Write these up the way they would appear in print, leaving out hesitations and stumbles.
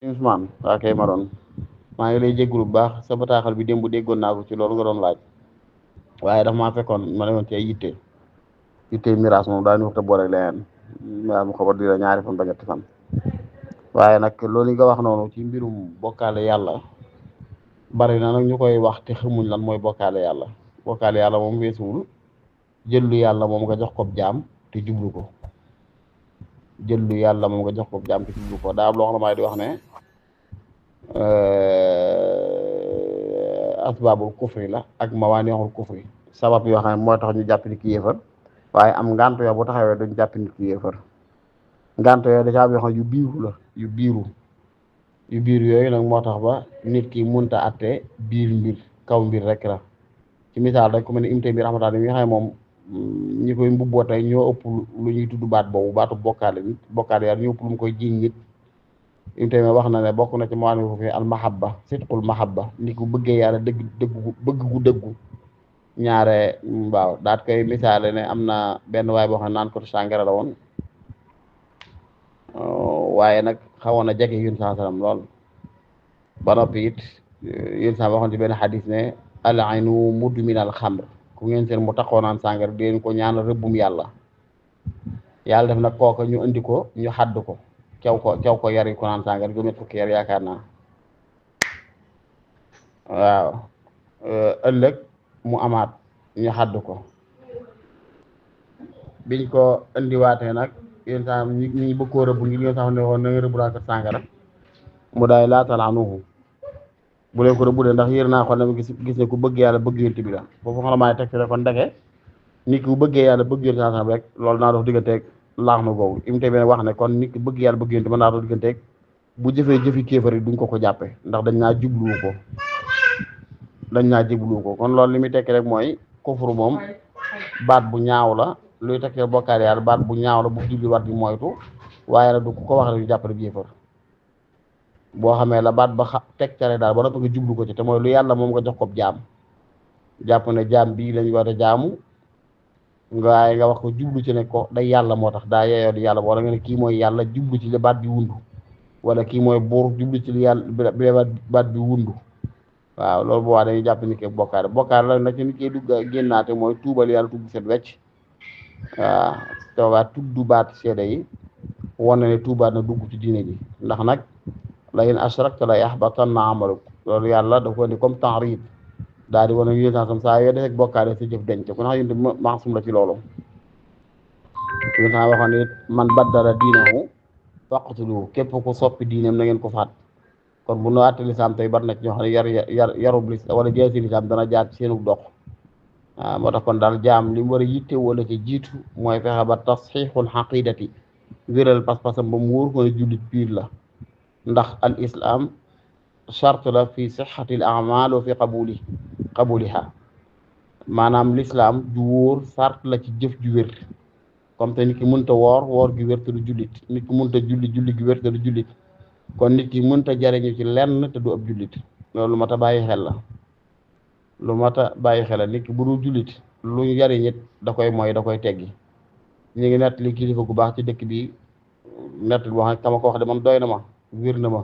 Ousmane waa kay ma doon maa ngi lay jégalu bu baax sa bataaxal bi démb déggoon naa ko ci loolu nga doon laaj waaye dafa maa fekkoon ma ne woon ci ay yitte miraas moom daañu wax te boole leneen miraas mu xabar di la ñaari fan ba ñetti fan waaye nag loolu nga wax noonu ci mbirum bokkaale yàlla bari na nag ñu koy wax te xamuñ lan mooy bokkaale yàlla moom weesuwul jëllu yàlla moom nga jox ko jaam te jublu ko jëllu yàlla moom nga jox ko jaam te jublu ko daa am loo xam ne maay di wax ne asbaabul kufri la ak mawaanixul kufri sabab yoo xam ne moo tax ñu jàpp nit ki yéefar waaye am ngant yoo bu taxawee duñ jàpp nit ki yéefar ngant yoo da ca am yoo xam ne yu biiru la yu biir yooyu nag moo tax ba nit ki munta atte biir mbir kaw mbir rek la ci misaal rek ku mel ne imte bi rahmataa mi nga xam ne moom ñi koy mbubboo tey ñoo ëpp lu ñuy tudd baat boobu baatu bokkaale yàlla ñu ëpp lu mu koy jiiñ nit im tamit wax na ne bokk na ci maanaam foofu al mahabba sidqul mahabba ni ku bëggee yàlla bëgg gu dëggu ñaare waaw daat koy misaale ne am na benn waay boo xam ne naan ko sàngara la woon waaye nag xawoon na jege yun saa salaam lool ba noppi it yun saa waxoon ci benn xadis ne al aynu mudmin al xamr ku ngeen seen mu taxoo naan sàngara deen ko ñaan rëbbum yàlla def nag kooka ñu indi ko ñu xadd ko caw ko yari ko naan sàngara juróom fukki yar yaakaar naa waaw ëllëg mu amaat ñu xadd ko biñ ko indiwaatee nag yéen saa ñi bëgg koo rëbb ngir yéen saa ne woon na nga rëbb laa sàngara mu daay laatalaanuhu bu leen ko rëbb de ndax yër naa xool ne gis ne ku bëgg yàlla bëgg yonent bi la foofu xam maay teg kon ndeke nit ku bëggee yàlla bëgg yonent saa rek loolu naa dox digganteeg laax na googu imité bi wax ne kon nit ki bëgg yàlla bëgg yonent mën naa dox digganteeg bu jëfee jëfi kéefar yi duñ ko jàppe ndax dañ naa jubluwu ko kon loolu li muy tekki rek mooy kufru moom baat bu ñaaw la luy tekkee bokkaale yàlla baat bu ñaaw la bu julli war di moytu waaye nag du ku ko wax rek ñu jàppale bi yéefar boo xamee la baat ba teg care daal ba noppi nga jublu ko ci te mooy lu yàlla moom nga jox ko jaam jàpp ne jaam bii lañ war a jaamu waaye nga wax ko jublu ci ne ko day yàlla moo tax daa yeeyoo di yàlla wala nga ne kii mooy yàlla jublu ci li baat bi wundu wala kii mooy buur jublu ci li yàlla bi baat bi wundu waaw loolu bu waa dañuy jàpp ni ke bokkaare la na ci nit ki dugg génnaate mooy tuubal yàlla tudd set wecc waaw toogaat tudd baat seede yi wane ne tuubaat na dugg ci diine ji ndax nag la in ashrakta la yahbatanna amaluk loolu yàlla da ko indi comme ta'rid daal di wane yéen tam saa yoo defee bokkaale sa jëf denc ku ne xam ne maasum la ci loolu yéen tam waxoon ne man baddala diinahu faqtuluhu képp ku soppi diineem na ngeen ko faat kon bu nu àtte lislaam tey bari na ci ñoo xam ne yarub lislaam wala jeesi lislaam dana jaar ci seenu dox waaw moo tax kon daal jaam li mu war a yitte wala ci jiitu mooy fexe ba tasxiixul xaqidati wéral pas-pasam ba mu wóor ko ne jullit biir la ndax al islam charte la fi sixati al amal wa fi qabuliha maanaam l'islam ju wóor sart la ci jëf ju wér comme te nit ki mënta woor gi wér te du jullit nit ki mënta julli gi wér te du jullit kon nit ki mënta jariñu ci lenn te du ab jullit loolu lu mat a bàyyi xel la nit ki bu dul jullit lu jariñit da koy mooy da koy teggi ñu ngi nett li kilifa gu baax ci dëkk bi nett boo xam ne kama ko wax de man doy na ma wér na ma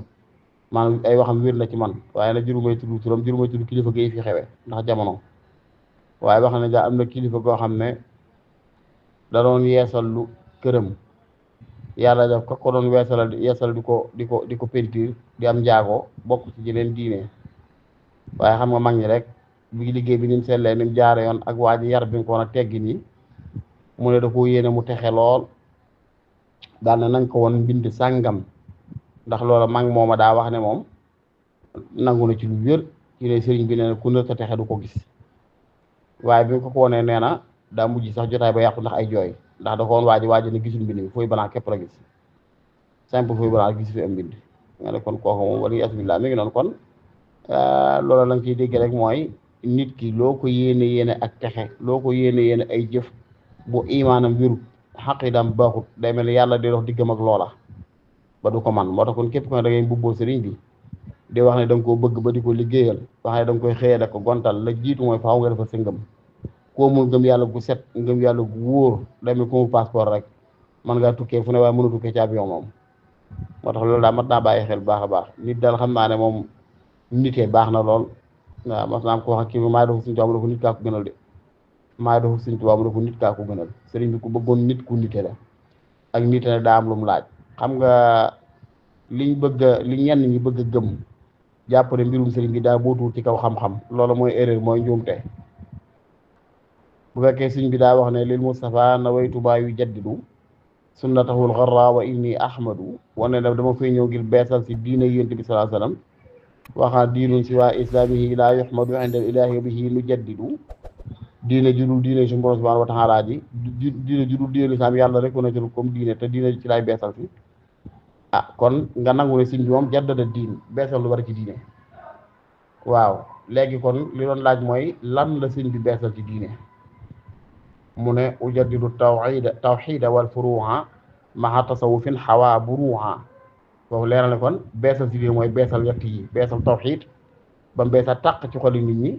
maanaam ay waxam wér na ci man waaye nag jurumay tudd turam jurumay tudd kilifa gi fi xewe ndax jamono waaye wax na ja am na kilifa goo xam ne da doon yeesal lu këram yàlla def ko doon yeesal di ko peinture di am njaago bokk ci jeneen diine waaye xam nga mag ñi rek bi liggéey bi ni mu sellee ni mu jaare yoon ak waa ji yar bi nga ko woon a teggin yi mu ne da koo yéene mu texe lool daal na nañ ko woon mbind sàngam ndax loola mag mooma daa wax ne moom nangu na ci lu wér ci ne sëriñ bi nee na ku ne ta texe du ko gis waaye bi nga ko wonee nee na daa mujj sax jotaay ba yàqu ndax ay jooy ndax da ko woon waaji ne gisul mbind mi fooy balaa képp la gis simple fooy balaa gis fi am mbind nga ne kon kooku moom wala asbillah mi ngi noonu kon loola la nga ciy dégg rek mooy nit ki loo ko yéene ak texe loo ko yéene ay jëf bu imaanam wérut xaqidam baaxut day mel ni yàlla day dox diggam ak loola ba du ko man moo tax kon képp ko ne da ngay mbubboo sëriñ bi di wax ne da nga koo bëgg ba di ko liggéeyal wax ne da nga koy xëyee da ko gontal la jiitu mooy faaw nga defal sa ngëm koo mun ngëm yàlla gu set ngëm yàlla gu wóor day mel ko mu passeport rek man ngaa tukkee fu ne waaye mënu tukkee ci avion moom moo tax loolu daal mat naa bàyyi xel bu baax a baax nit daal xam naa ne moom nitee baax na lool waaw mas naa am ko wax kii bi maa doxu suñu tubaab mu ne ko nit kaa ko gënal de maa doxu suñu tubaab mu ne ko nit kaa ko gënal sëriñ bi ku bëggoon nit ku nite la ak nite ne daa am lu mu laaj xam nga liñ bëgg a li ñenn ñi bëgg a gëm jàpp ne mbirum sëriñ bi daa bootuwul ci kaw xam-xam loolu mooy erreur mooy njuumte bu fekkee sëriñ bi daa wax ne lil Mustafa nawaytu maa yu jaddidu sunnatahul xarra wa inni ahmadu wane ne dama fay ñëw ngir beesal si diine yonent bi sallallahu alayhi wasallam waxaa diinun si waa islamihi laa yuhmadu inda ilahi bihi nu jaddidu diine judul diine suñu borom subhanahu wa taala ji diine judul diine lislaam yàlla rek wane jël comme diine te diine ci laay beesal si ah kon nga nangu ne sëñ bi moom jaddada diin beesal lu bari ci diine waaw léegi kon li doon laaj mooy lan la sëñ bi beesal ci diine mu ne ujaddidu tawxida wal furuha maha tasawufin xawaa buruha foofu leeral ne kon beesal ci diine mooy beesal yett yi beesal tawxid ba mu beesal tàq ci xoli nit ñi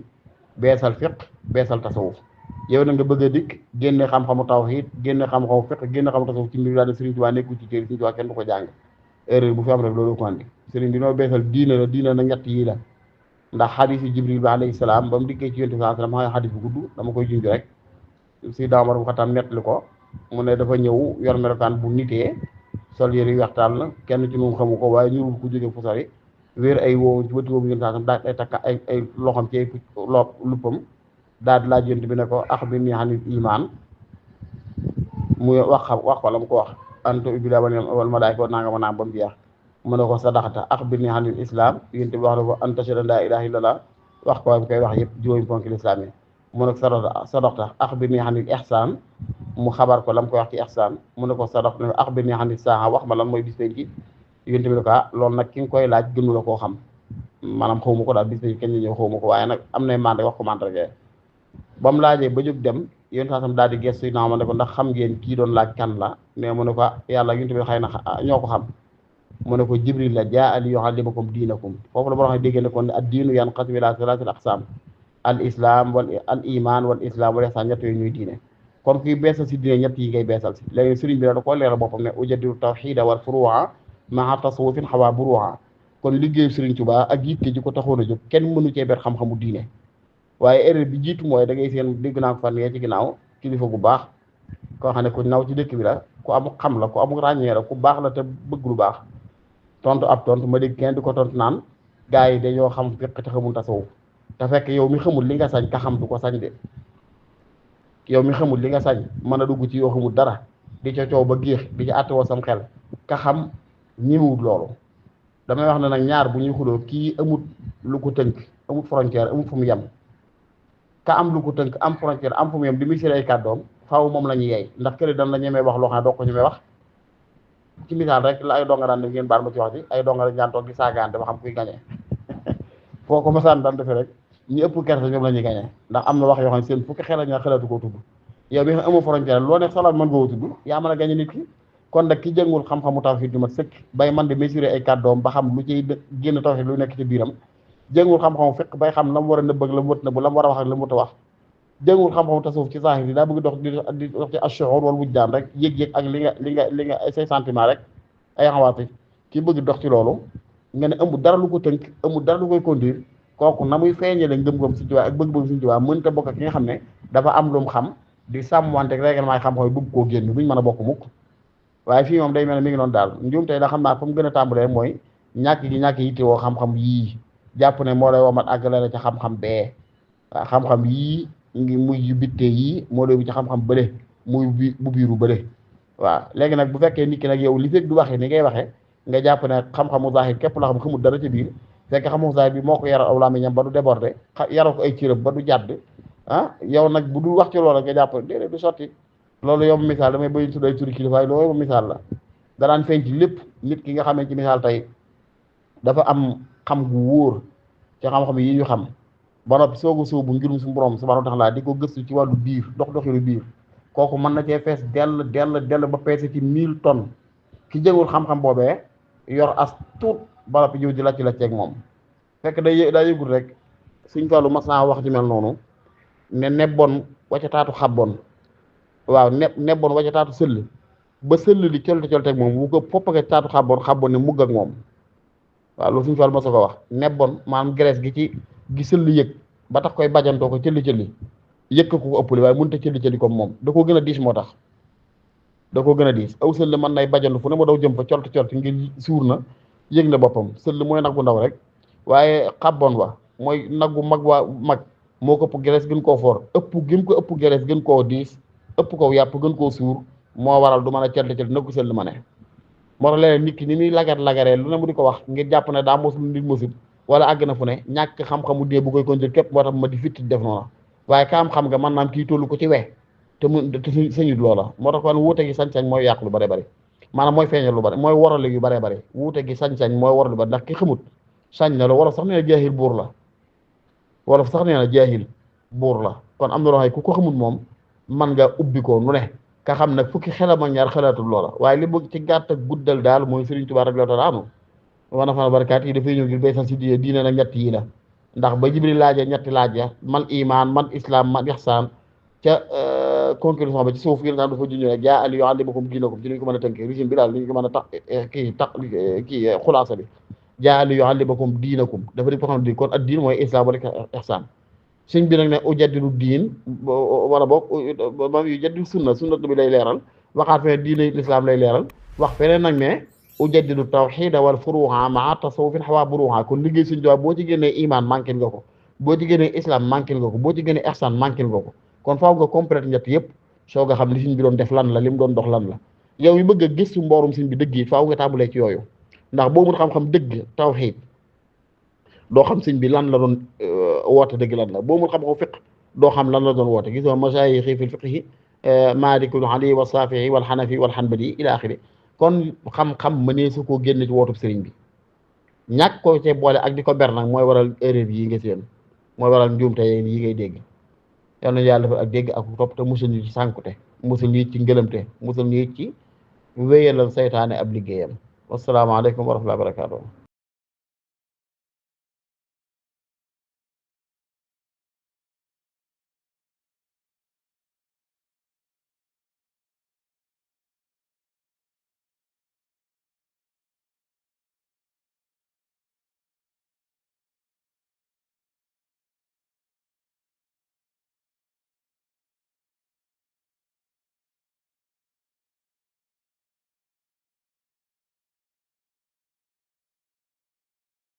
beesal fiq beesal tasawuf yow na nga bëgg a dikk génne xam-xamu tawxid génne xam-xamu fiq génne xam-xamu tasawuf ci mbir daal Sëriñ Tuubaa nekkul ci téere Sëriñ Tuubaa kenn du ko jàng erreur bu fi am rek loolu ko andi sëriñ bi noo beesal diine la diine na ñett yii la ndax xadiisi Jibril bi alayhi salaam ba mu dikkee ci yonent bi sallallahu alayhi wasallam xadis bu gudd dama koy junj rek si daamar bu xatam nettali ko mu ne dafa ñëw yor melokaan bu nitee sol yëre yu waxtaan la kenn ci ñun xamu ko waaye ñurul ku jóge fu sori wéer ay woowu ci bëti boobu yonent sallallahu alayhi wasallam daal ay takka ay loxam ci ay luppam daal di laaj yonent bi ne ko axbirnii anil iman muy wax ko la mu ko wax antu ibila wal malaayika wa nanga ma naam ba mu jeex mu ne ko sadaxta axbirnii anil islam yonent bi wax ne ko an tashhada an laa ilaaha illallah wax ko waaye bu koy wax yëpp juróomi ponk lislaam yi mu ne ko sadaxta axbirnii anil ihsaan mu xabar ko la mu koy wax ci ihsaan mu ne ko sadaxta axbirnii anil saa'a wax ma lan mooy bis penc yonent bi ne ko loolu nag ki nga koy laaj gënu la koo xam maanaam xaw ma ko daal bis penc kenn ñëw xaw ma ko waaye nag am nay mande wax ko mandarga ba mu laajee ba jóg dem yonent saasam daal di gestu naa ma ne ko ndax xam ngeen kii doon laaj kan la mais mu ne ko yàlla yonent bi xëy na ñoo ko xam mu ne ko jibril la jaa li yuallimakum diinakum foofu la boo xam ne dégg ne kon ad diinu yanqasimu ilaa salaasil aqsaam al islam wal al iman wal islam wal ihsaan ñett yooyu ñuy diine kon kuy beesal si diine ñett yi ngay beesal si léegi sëriñ bi da koo leeral boppam ne ujaddidu tawxiida wal furuu'a ma'a tasawufin xawaa buruu'a kon liggéeyu sëriñ Tuubaa ak yitte ji ko taxoon a jóg kenn mënu cee ber xam-xamu diine waaye erreur bi jiitu mooy da ngay seen dégg naa ko fan yee ci ginnaaw kilifa gu baax koo xam ne ku naw ci dëkk bi la ku am xam la ku am ràññee la ku baax la te bëgg lu baax tontu ab tontu ma dégg kenn di ko tontu naan gars yi dañoo xam fiq te xamul tasawuf te fekk yow mi xamul li nga sañ ka xam du ko sañ de yow mi xamul li nga sañ mën a dugg ci yoo xamul dara di ca coow ba géex di ca àttewoo sam xel ka xam ñëwut loolu damay wax ne nag ñaar bu ñuy xuloo kii amut lu ko tënk amut frontière amut fu mu yem ka am lu ko tënk am frontière am fu mu yem di muy siri ay kàddoom faaw moom la ñuy yey ndax kële dan la ñemee wax loo xam ne doo ko ñemee wax ci misaal rek la ay donga daan def ngeen baal ma ci wax ci ay donga rek daan toog di saagaante ba xam kuy gañe foo ko masaan daan defee rek ñu ëpp kersa ñoom la ñuy gañe ndax am na wax yoo xam ne seen fukki xel la ñu xelatu koo tudd yow bi nga amoo frontière loo ne salaat mën nga tudd yaa mën a gañe nit ki kon nag ki jëngul xam-xamu tawhid du mat sëkk bay man de mesurer ay kàddoom ba xam lu ciy génn tawhid lu nekk ci biiram jëngul xam-xamu fiq bay xam la mu war a nëbb ak la mu wët nëbb la mu war a wax ak la mu wut a wax jëngul xam-xamu tasawuf ci zahir yi daa bëgg dox di dox ci ashuur wal wujdaan rek yëg-yëg ak li nga say sentiment rek ay xawaati ki bëgg dox ci loolu nga ne amul dara lu ko tënk amul dara lu koy conduire kooku na muy feeñale ngëm-ngëm Sëriñ Tuubaa ak bëgg-bëgg Sëriñ Tuubaa mënta bokk ak ki nga xam ne dafa am lu mu xam di sàmmwante règlement yi xam-xam yi bëgg koo génn duñ mën a bokk mukk waaye fii moom day mel ne mi ngi noonu daal njuum tey da xam naa fa mu gën a tàmbalee mooy ñàkk yittewoo xam-xam yii jàpp ne moo lay womat àggale la ca xam-xam bee waaw xam-xam yii ngi muy yu bittee yii moo lay bu ci xam-xam bële muy bu biiru bële waaw léegi nag bu fekkee nit ki nag yow li fekk du waxee ni ngay waxee nga jàpp ne xam-xamu zahir képp la xam xamul dara ci biir fekk xam-xamu zahir bi moo ko yaral aw làmmiñam ba du déborder yaral ko ay cërëb ba du jàdd yow nag bu dul wax ci loolu nga jàpp déedéet du sotti loolu yow misaal damay bëri tudd ay turi kilifaay loolu misaal la danaan feeñ ci lépp nit ki nga xamee ci misaal tey dafa am xam gu wóor ci xam-xam yi ñu xam ba noppi soogu soobu ngirum suñu borom subhanahu wa ta'ala di ko gëstu ci wàllu biir doxinu biir kooku mën na cee fees dell ba peese ci 1000 tonnes ki jëngul xam-xam boobee yor as tuut ba noppi jiw di la ceeg moom fekk daa yëgul rek suñ Fallu mas naa wax ci mel noonu ne nebboon wacca taatu xabboon waaw nebboon wacca taatu sëll ba sëll li colte ak moom bu ko foppake taatu xàbboon ne mugg ak moom waaw loolu suñu fal ma sa ko wax nebboon maanaam graisse gi ci gi sëll yëg ba tax koy bajantoo ko cëlli yëkk ko ëppale waaye mënut a cëlli comme moom da koo gën a diis moo tax da koo gën a diis aw sëll mën nay bajantu fu ne ma daw jëm fa colt ngir suur na yëg na boppam sëll mooy nag bu ndaw rek waaye xàbboon wa mooy nag bu mag moo ko ëpp graisse gën koo foor ëpp graisse gën koo diis ëpp ko yàpp gën koo suur moo waral du mën a cëlli na ko sëll ma ne moo tax leneen nit ki ni muy lagaree lu ne mu di ko wax ngir jàpp ne daa mos lu nit mosul wala àgg na fu ne ñàkk xam-xamu dee bu koy contrôle képp moo tax ma di fitti def noona waaye ka am xam nga man naam kii tollu ko ci we te sëñut loola moo tax kon wuute gi sañ-sañ mooy yàq lu bare bari maanaam mooy feeñal lu bari mooy warale yu bare bari wuute gi sañ-sañ mooy waral lu bari ndax ki xamut sañ na la wala sax nee na jaahil buur la wala sax nee na jaahil buur la kon am na loo xam ne ku ko xamut moom man nga ubbi ko nu ne ka xam nag fukki xelam ak ñaar xalaatul loola waaye li bëgg ci gàtt ak guddal daal mooy Sëriñ Tuubaa rek la taala anu wana fana barakaat yi dafay ñëw ngir bay sax si diine nag ñett yi la ndax ba Jibril laajee ñetti laaj ya man iman man islam man ihsaan ca conclusion ba ci suuf yi dafa junñu ne jaa al yuallimukum diinakum ci li ñu ko mën a tënkee régime bi daal li ñu ko mën a tax kii xulaasa bi jaa al yuallimukum diinakum dafa di ko xam ne kon ad diin mooy islam wala ihsaan sëñ bi nag ne ujaddidu diin wala boog moom yu jaddidu sunna bi lay leeral waxaat feneen diine l'islam lay leeral wax feneen nag ne ujaddidu tawxiida wal furuuha maa tasawufin xawaa buruuha kon liggéey suñ tubaab boo ci génnee iman manqué nga ko boo ci génnee islam manqué nga ko boo ci génnee ihsan manqué nga ko kon faaw nga complète ñett yëpp soo nga xam li suñ bi doon def lan la li mu doon dox lan la yow yi bëgg a gëstu mboorum suñ bi dëgg yi faaw nga tàmbalee ci yooyu ndax boo mun xam-xam dëgg tawxiid doo xam sëñ bi lan la doon woote dëgg lan la boo mun xam-xam fiq doo xam lan la doon woote gis nga masaayixi fil fiqhi maalikul ali wa saafi'i wal xanafi wal xanbali ila axiri kon xam-xam mënee su koo génn ci wootub sëriñ bi ñàkk ko cee boole ak di ko ber nag mooy waral erreur yi nga seen mooy waral njuumte yi ngay dégg yal na yàlla dafa ak dégg ak topp te musul ñu ci sànkute musul ñu ci ngëlëmte musul ñu ci wéyalal saytaane ab liggéeyam wasalaamaaleykum wa rahmatullahi wa barakatuh